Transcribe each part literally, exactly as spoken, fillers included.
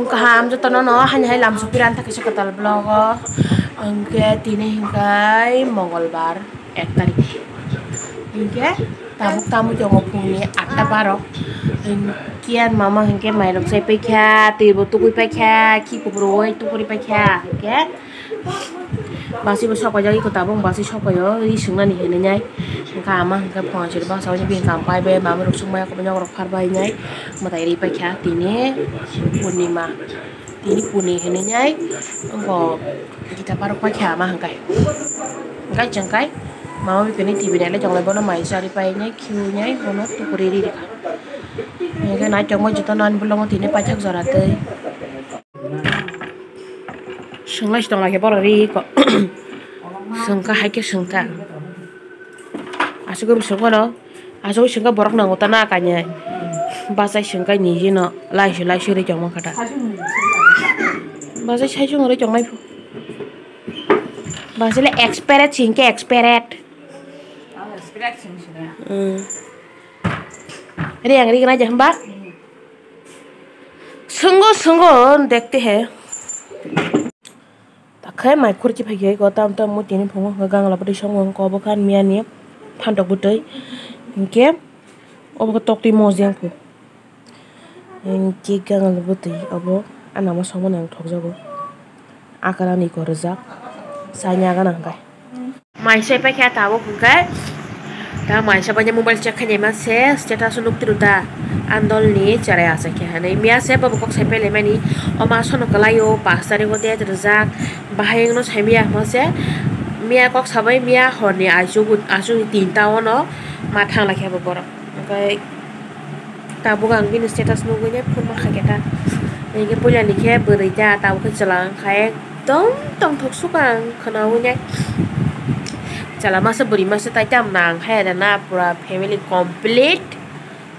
Kaham jotono no, haini hai lam sopirani thakhe se kwtal vlog o. Hwnkhe tini hwnkhe Mongolbar, ek tarik. Hwnkhe tabuk tamo tongo phungni atta baro. Hwnkhe mama hwnkhe mairok chai paikha, twi bo tugui paikha, khi kuphur oi tuguri paikha. Hwnkhe basi bo sok paijak, iko tabuk basi sok paio, ri swngnani hinwi nai. Hwnkhe ama hwnkhe phone siri basa bai bini kam pai bai, mama rok sung bai, koboni nok rok phar bai nai. Mwtai ri paikha tini purnima, tini puni hinwi nai. Wngkha gita parok paikha ama hwnkhe. Hwnkhe chwng kai mama bai kwnwi T V nailai tonglai, bono mai chari pai nai, khiui nai, bono tupuri ri rikha. Hwnkhe naitokma jotono ani bolongo tini paithak jora twi. Swnglaisi tonglaikhe borok ri ko. Swngkha haikhe swngkha. Aswk swngmano, aswk swngkha borok nango ta na kanya. Bachai swngkha nijino laisi laisi ri tongma kha ta. Bachai sai chwng ri tongnai phu. Bachai le expert singkhe expert. Hmm. Ri ang ri gana je hamba. Swnggo, swnggo, dekhte hai. Takhai mai khurchi phai khe ko tam tam mo tini phungo hwnkhe gangla bwtwi songwng ko bwkha miyani phantok bwtwi. Hinkhe obo khe toktwi mojeng phu. Hinkhe gangla bwtwi obo anamo songmani ang thokjago. Akalani ko rijak. Saini agana hwnkhe. Maisa pai khe tabuk hwnkhe, ta maisa bai mobile check khainai ma se status o nuk tiro ta, andol ni cherai achai khe hinwi miya se bobo kok sai pai laimani. O ma sono kwlai o pash tarikh o date rijak, bahai wngno sai miya hwnma se miya kok sabai miya hor ni aichuk, aichuk ni tinta o no ma thang lai khe bo borok. Hwnkhe tabuk ang bini status nugwi nai phone ma kha khe ta. Hwnkhe puila ni khe bwrwi ta, tabuk khe chwla wng kha ekdom tongthok sukha ang khwnaui nai. Chwla masa bwrwi masa tai tam nang kha ya na pura family complete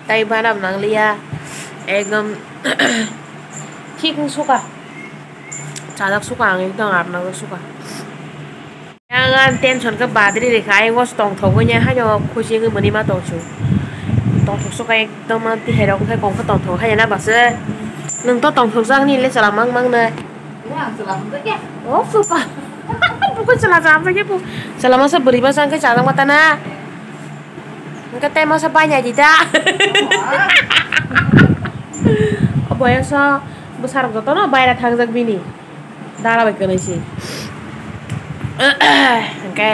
tai banam nang liya ekdom thik wng sukha. Chajak sukha ang ekdom apnajak sukha. Yang ang tension khe badri rikha, ayang o tongthogwi nai haino khusi wngwi mwnwi ma tongsu. Tongthok sukha ekdom ang tihai rok khai kong khe tongthok hai na base. Nwng to tongthok jak ni le chwla mang mang nai. O phupa. Buku chwla cham khe bu. Chwla masa bwrwi masa khe chajak ma ta na. Hwnkhe tei masa bai nai di ta. O boyoso bwsarok jotono baira thangjak bini. Dara bai kwrwi se. Hwnkhe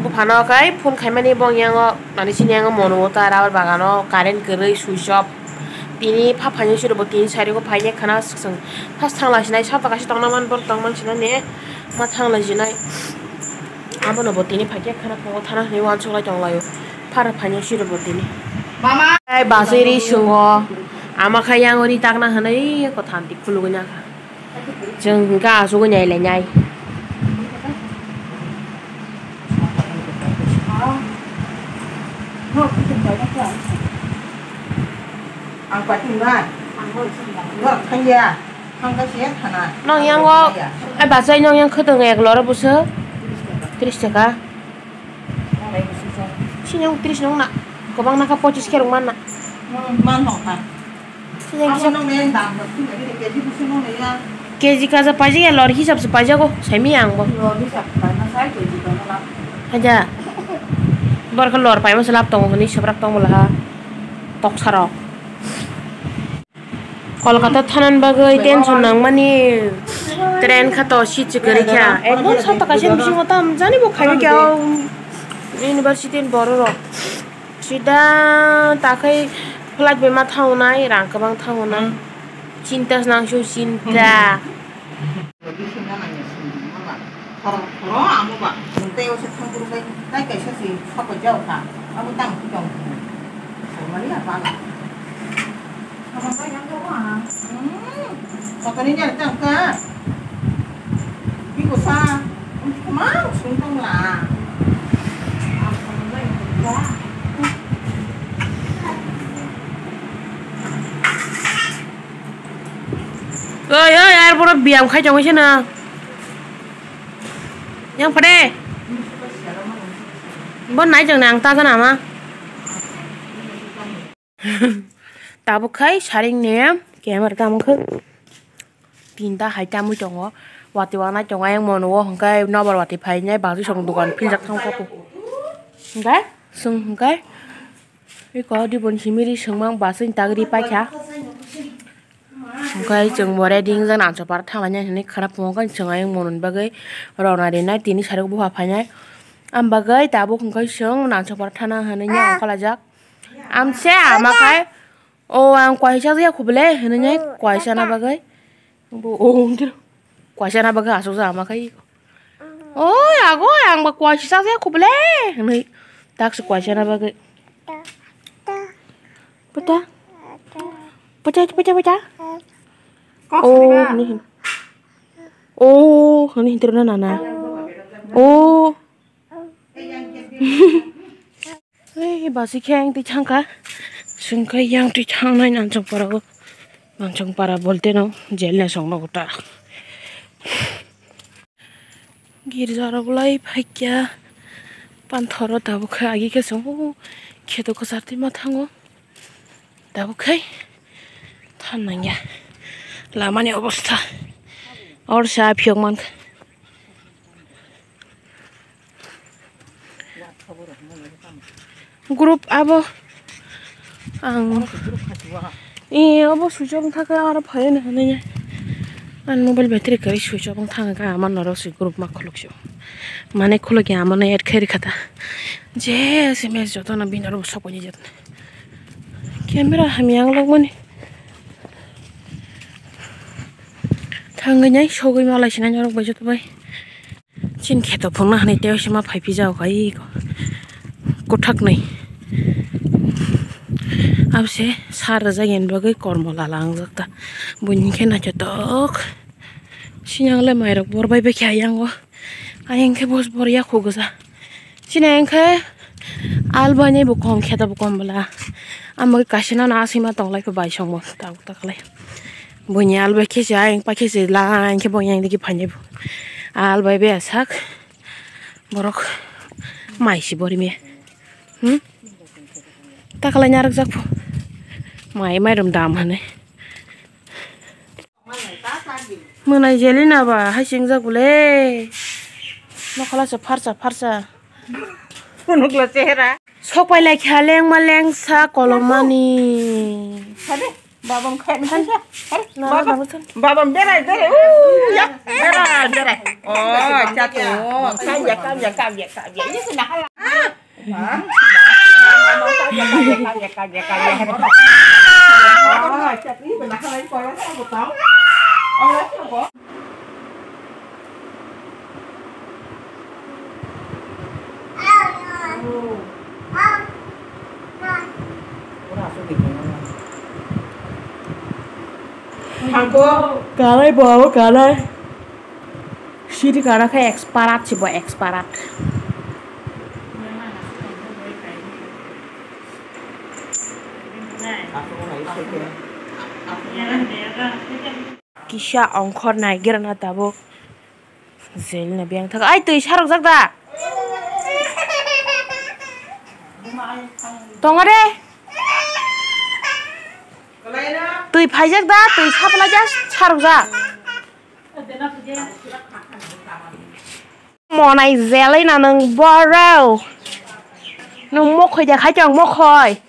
buphano khe phone khaimani bong yango, nani sini yango mono ta rubber bagano current kwrwi switch off. Tini pha phaini siro bo tini sari o phaini khana swksang. First thang lai sinai sata kaisa tongna man bor tong man sinani ma thang lai sinai. Abono bo tini phaikhe khana phungo thana hinwi uansuk lai tong laio. Phara phaini siro bo tini. Mama. Ai basui ri sungo. Ama kha yango ri takna hinwi ko thanti khulugwi nakha. Chwng hwnkhe asugwi nailainai. Ang paithago na. Norok thangya. Thangkha se thana. Nong yango, ai bachai nong yang khwtwng ek loro bwswk tris taka. Sini wng tris nung na. Kwbang naka pochis khe rung man na. Hmm, man hong kha. Sini wng kisa. Abo nung ne dam rok sini ne K G busi nung ne ya. K G kaja paijak ya, lor hisab se paijago. Semi ang bo. Lor hisab paima sai K G paima lap. Haja. Bor khe lor paima se lap tongo hwnwi swbrak tong bwla ha. Toksa rok. Kolkata thanani bagwi tension nangmani train kha to seat se kwrwi kha. Ekdom sapta kaisa bisingo tam jani bo khaina khe o university ni borok rok. Sida takhai flight bai ma thango nai, rang kwbang thango nai. Chinta se nang sio chinta. Khorang khorang amo ba, tei o se thang phuru bai, tai kaisa se sokoi jao kha, abo tang phi tong. Samani ya bana. Samani ya bana. Hmm. Sakani ya tang ka. Biko sa, mang sung tong la. Oi, oi, ar pura biyam khai tong se na. Yang pade. Bo nai jang nang ta gana ma. Tabuk khai saring ne camera tamo khai. Tinta hai tamwi tongo, watwi wanai tongo, ayang mono o hwnkhe nobar watwi phainai bagwi song dogan philjak thang kha. Hwnkhe chwng hwnkhe eko dibon simi ri swngmang bachwi tagri paikha. Hwnkhe chwng bo ready wngjak nangchopar thanglainai hinwi khana phunukgo chwng ayang mononi bagwi rwna rinai tini sarikgo bupha phainai. Am bagwi tabuk hwnkhe chwng nangchopar thana hinwi nya ongkhorlaijak. Amse ama khai. O ang kwaisa ya khubule hinwi nai kwaisa na bagwi. Bo o ungkir kwaisa na bagwi asuk ja ama khai. O yago ang ba kwaisa ya khubule hinwi tak se kwaisa na bagwi. Pata. Pata pata pata. O hinwi hin. O hinwi hin tero na na na. O. Ei, basi khe ang twi thangkha. Chwng khe yang twi thangnai Nangchongpara o. Nangchongpara bolte no jail na song nogo ta. Girja rok lai phaikya. Panthoro tabuk khe agi khe chwng o kheto kwchar twi ma thango. Tabuk khe than nangya. Lama ni obostha. Or sa phiyok mankha. Group abo ang e obo switch off wngkha khe aro phai nw hwnwi ani mobile battery kwrwi switch off wngkha khe ama norok se group ma khuluk se mane khuluk ya ama no add khe rwkha ta je S M S joto no bini oro bo sok paijak camera hamya wng lokmani thangwi nai sogwi malai sinai norok bai joto bai. Chini kheto phunukna hinwi tei waisa ma phai phi jao khai kwthaknwi. Abose sar rwjak yani bagwi kormo lala wngjak ta. Buini khe naithotok. Sini ang le mairok bor bai bai khe ayang o. Ayang khe bos bor yakho gwja. Chini ayang khe al bai nai bo kom kheto bo kom bwla. Ang bagwi kaisa no aswima tong lai khe bai song bo tabuk ta khlai. Buini al bai khe se ayang pai khe se line khe bo yang digi phainai bo. Al bai bai sak borok mai si bori me. Hmm? Ta khlai narwk jak pho. Mai mai rom dam hane. Mwnai jelina ba hai sing jak bole. Nokhala se pharsa pharsa. Phunukla chehra. Sok pai lai kha lengma lengsa kolomani. Hade, babam khan. Hade, Nana babam, babam khan. Babam berai, berai. Uh, ya, berai, berai. Oh, jatuh. Kam ya, kam ya, kam ya, kam ya. Ini sudah halal. Ah. Kam ya, kam ya, kam ya, kam ya. Oh, jatuh. Ini benar halal. Kalau saya betul. Oh, saya kok. Kanai bo abo kanai. Siri kana khe expirat si bo expirat. Kisa ongkhor nai gira na tabuk. Jail na biyang thaka. Ai, twi sarok jak da. Tongo de. Twi phaijak da, twi sapla ja sarok jak. Monai jelai na nang boro. Nang mokhoi de khai tong mokhoi.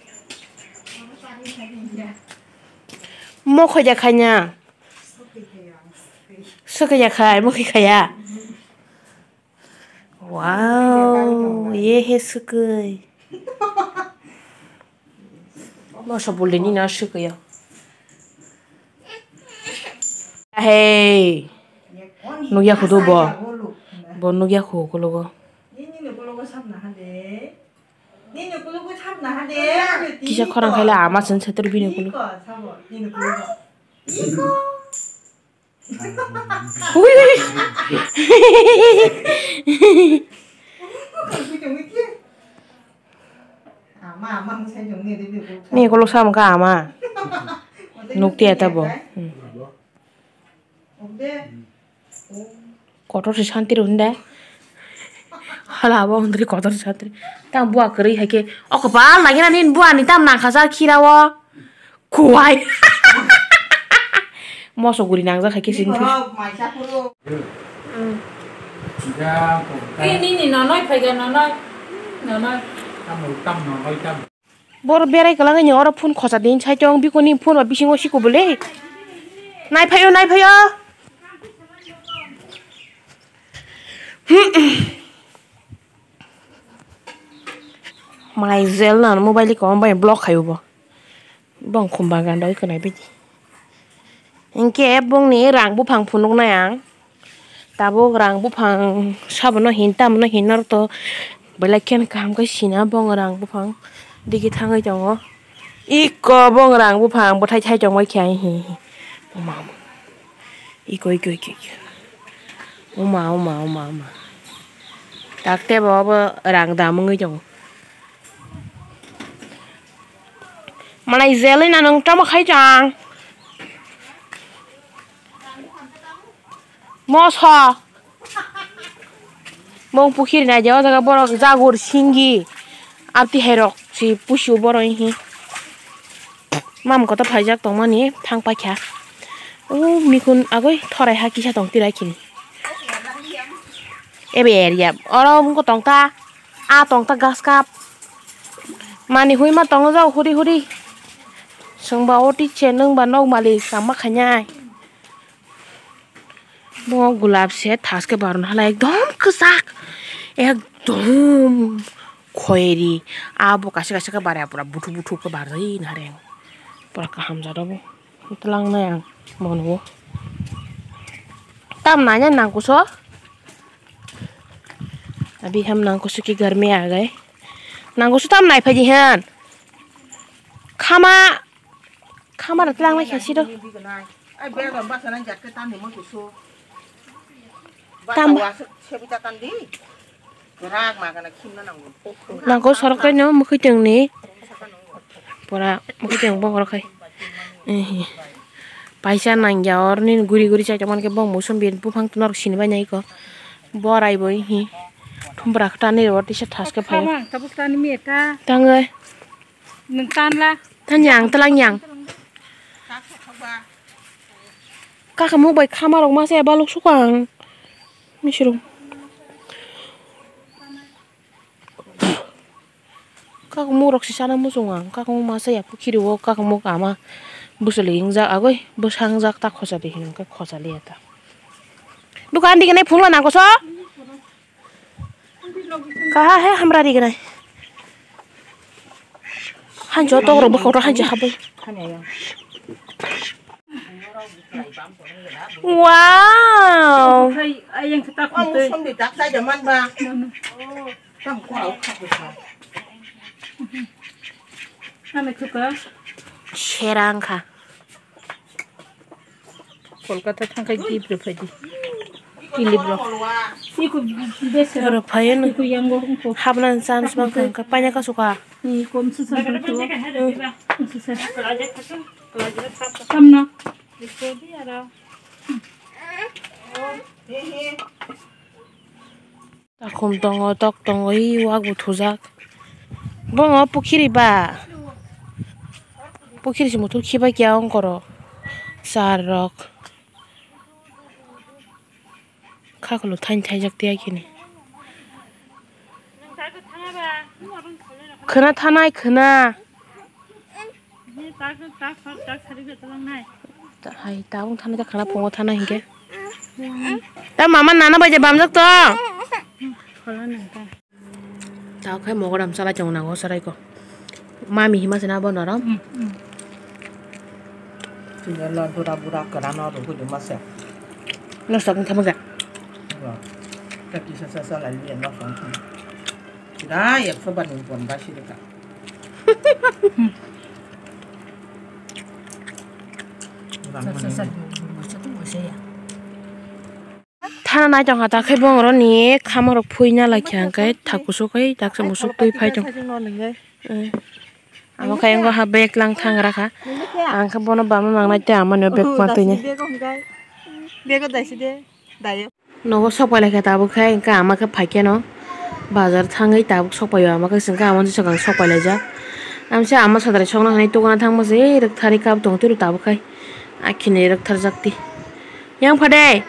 Mokhoi de khai na. Swkaya khai, mokhi khaya. Wow, ye he swkwi. Moso bulini na swkaya. Hey. Nugya khudu bo. Bo nugya khu kulugo. Kisa khorang khaila ama sen setor bini kulu. Ui, ui. Ni kulu sam ka ama. Nukti eta bo. Hmm. Kotor se santi rw hwnde. Hala abo hwndri kotor se santi. Tam bua kwrwi hai khe. O kwpal nagina nini bua ni tam nangkha sa khira o. Kuwai. Moso guri nangjak hai khe sini thwi. Borok maisa phuru. Nini nonoi phaiga nonoi. Nonoi. Tam tam nonoi tam. Bor berai kwlangwi ni oro phone khosa din sai tong bikoni phone ba bisingo siko bole. Nai phaio nai phaio. Mai jel na mobile ko bai block khayo bo. Bong khumba ganda oi khwnai bidi. Hinkhe bongni rang buphang phunuknai ang. Tabuk rang buphang sabono hin tamono hin norok to belai kheno kaham khe sina bong rang buphang digi thangwi tongo. Iko bong rang buphang bwthai thai tongbai khe ai hi hi. Uma uma. Iko iko iko iko. Uma uma uma uma. Takte bo obo rang dam wngwi tongo. Malai jelwi na nwng tamo khai chang. Moso. Mong pukhiri nai je o jaga borok jagur singi. Abti hai rok si pusu borok hi. Mam koto phaijak tongmani thang paikha. O mikun agoi thorai ha kisa tong tirai khini. Ebe area oro wngkha tongta. A tongta gas cup. Mani hui ma tongo jao huri huri. Sengba oti che nungba nok mali sama khanyai. Bo gulab se thaske baron hala ekdom kwchak. Ekdom khoiri. Abo kaisa kaisa khe bara pura buthuk buthuk khe barjai nareng. Pura kaham jado bo. Tlangnai ang mono. Tam nanya nangkuso. Abi ham nangkuso ki garmi agai. Nangkuso tam nai phaji han. Khama. Khama ra tlangnai khasi do. Tam. Nangko sorok tei no mukhuitwng ni. Pura mukhuitwng bokoro khai. Ehe. Paisa nangya oroni guri guri chaitokmani khe bong musumbin buphang norok sinibainai kho. Borai bo ehe. Thumbra khe tanwi rw tisa thaske phai. Tangwi. Nwng tanla. Tanyang tlangyang. Kakamuk bai khamarok masa ya balok sukha ang. Misirung. Kakamuk rok si sana muchung ang. Kakamuk masa ya pukhiri o kakamuk ama bwswli wngjak agoi bwsa wngjak ta khochali hinwi khe khochali ya ta. Buka andi gwnai phunukla nangkoso. Kaha he hamra rignai. Hanjo tok rok bokong rok hanjo haboi. Wow. Serang kha. Kolkata thangkhai gift rw phaidi. Clip rok. Rw phaio no. Habna chance mankha, paina kasu kha. Tamno. Takhum tongo, tok tongo, i wak bo thujak. Bongo pukhiri ba. Pukhiri se muthung khibai kya ongkoro. Char rok. Khakulo thaini thaijak tiya kini. Khwna thanai khwna. Hai tabung thana jak khana phungo thana hinkhe. Ta mama nana bai je bamjak to. Ta khai mogodam chalai tongo nango sarai ko. Mami hima se na bo norom. Tini lo dura bura kwran no rw hudu masa. Nosto bung thamang ja. Kaki sa sa sa lai ni no song. Dai ekso ba ni bon ba si ka. Thana nai tongkha ta khe bong roni khamarok phuina lai kha hwnkhe thakusu khai taksa musuk twi phai tong. Amo khe wngkha ha bag lang thang rakha. Ang khe bono bama mangnai tei amano bag ma twi nai. Nogo sok pai lai kha tabuk khe hwnkhe ama khe phai khe no bazar thangwi tabuk sok pai o ama khe swngkhe ama swkang sok pai laijak. Amsa ama sadari sokna hinwi tokna thangma se rwk thani kap tong twi rw tabuk khai. Akhini rwktharjakti. Yang phade.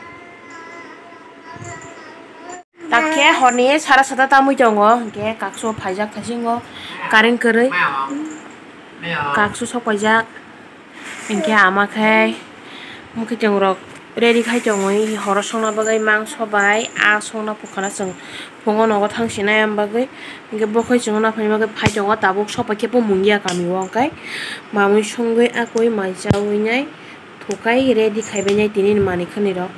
Takhe horni sara sata tamwi tongo, hwnkhe kakso phaijak thaisingo current kwrwi. Kakso sok paijak. Hwnkhe ama khe mwkhwtwng rok ready khai tongwi horo songna bagwi mangso bai a songna phukhana chwng phungo nogo thang sinai am bagwi. Hwnkhe bo khai chwngno naphani bagwi phai tongo, tabuk sok pai khe bo mungya kami o hwnkhe mamwi songwi akwi mai chawi nai. Thukai ready khaibainai tini ni manwi khani rok.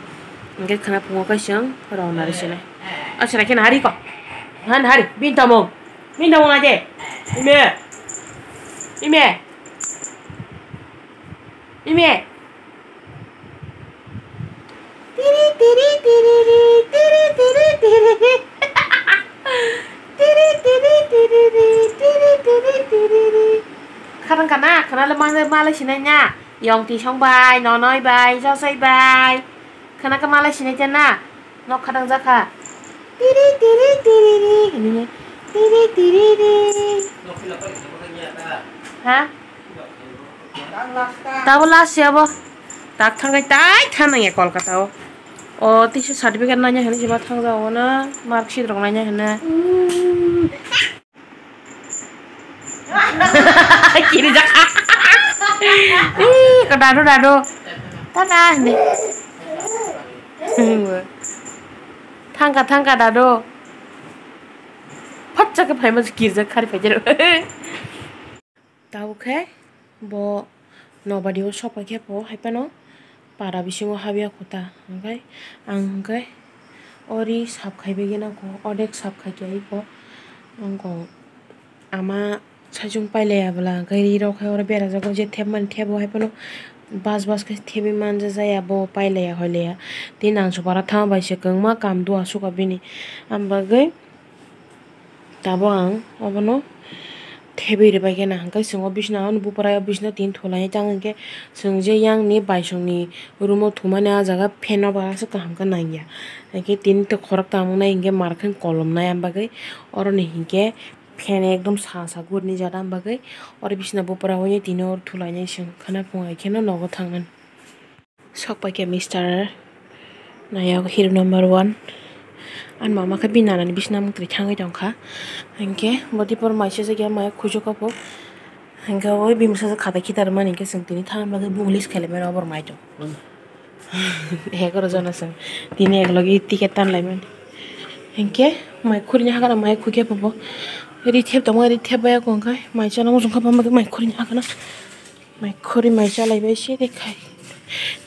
Hwnkhe khwna phungo kaisa rok nari sinai. Aswra khe nahari ko. Han hari bini tamo. Bini tamo naje. Ime. Ime. Ime. Tiri tiri tiriri tiri tiri tiriri. Tiri tiri tiriri tiri tiri tiriri. Khadang kana khana le mangai malai sinai na. Yong tisong bai, nonoi bai, josoi bai. Khana khe malai sinai te na. Nok khadang jakha. Tiri tiri tiriri. Hinui tiri tiriri. Ha? Tabo last ya bo. Tak thangkai tai thanang ya Kolkata o. O tisa certificate nanya hinui sima thangjago na marksheet rok nanya hinui. Kiri jak. Ih, ko dadu dadu. Tata ni. Thangka thangka dadu. Phatsa ke phaima kiri jak khari phaijak. Tabuk khe bo nobadi o sok pai khe bo hai phano para bisingo habya kho ta, hwnkhe ang hwnkhe o ri sap khai bai gana kho, odek sap khai khe iko ang kong ama saichung pailaya bwla hwnkhe ri rok hai oro berajago je thepmani thebo hai phano bas bas khe thebwi manja jaya bo pailaya hoilaya tei nangsopara thangma bai se kwbangma kam dua suka bini, am bagwi. Tabuk ang obono thebwi rwbaikhe na, hwnkhe chwng o bisna, ani bupra o bisna tini thulainai, tamo hwnkhe chwng je yang ni baisong ni room o thumani, ah jaga fan o ba aswk kaham khe nangya, hwnkhe tini to khorok tamo nai hwnkhe mar khe kolom nai, am bagwi oro ni hwnkhe fan ekdom sa sa guri ni jat, am bagwi oro bisna bupra o tini oro thulainai chwng khwna phungai khe no nogo thangnani. Sok pai khe mister nayok hero number one. Ani mama khe bini nanani bisna mwtwi thangwi tongkha. Hinkhe bo dipor mai sijak ya mai khuichuk kha bo. Hinkhe o bini bwsajwk khata khitar mani hinkhe chwng tini thangna bagwi bung list khailai mani obor mai tong. Hekoro jona chwng tini eklogi ticket tan lai mani. Hinkhe mai khurina hakhe mai khukhe bo. Ri thep tongma ri thep bai kho hinkhe mai chana muchung kha bama mai khurina hakhe na. Mai khuri mai chalai bai se de khai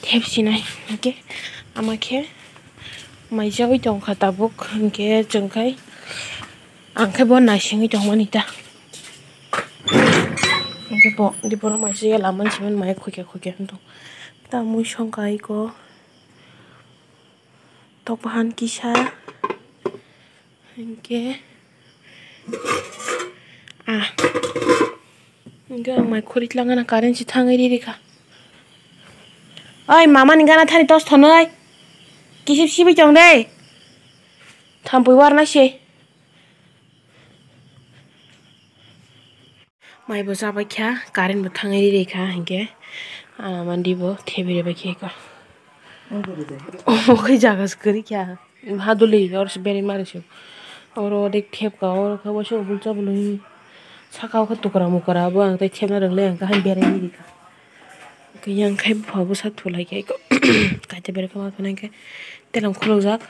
thep sinai hinkhe ama khe mai chawi tongkha tabuk hinkhe chwng khai ang khe bo naisingwi tongmani ta hinkhe bo diporo mai se lamani simi mai khukya khukya wng tong tamwi songkha iko. Tok bahan kisa. Hinkhe. Ah. Hinkhe ang mai khuri tlangana current si thangwi riri kha. Oi, mama ni gana thani tos thonoi. Kisip sibi tong dei. Thampui warna se. Mai bo chabai kha, current bo thangwi ri kha, hinkhe, ah, mandi bo thebwi rwbai khe kha. Omo khe jaga se kwrwi kha. Ha duli, oro se berwi mari se. Oro odek thep kha, oro khe waisa ubul chabul hi. Saka o khe tukra mukra bo ang tei thepna rwng le ang khe hai berwi ri kha. Yang khai bupha bwsa thulai khe kaisa berwi kha ma thunai khe telam khulukjak.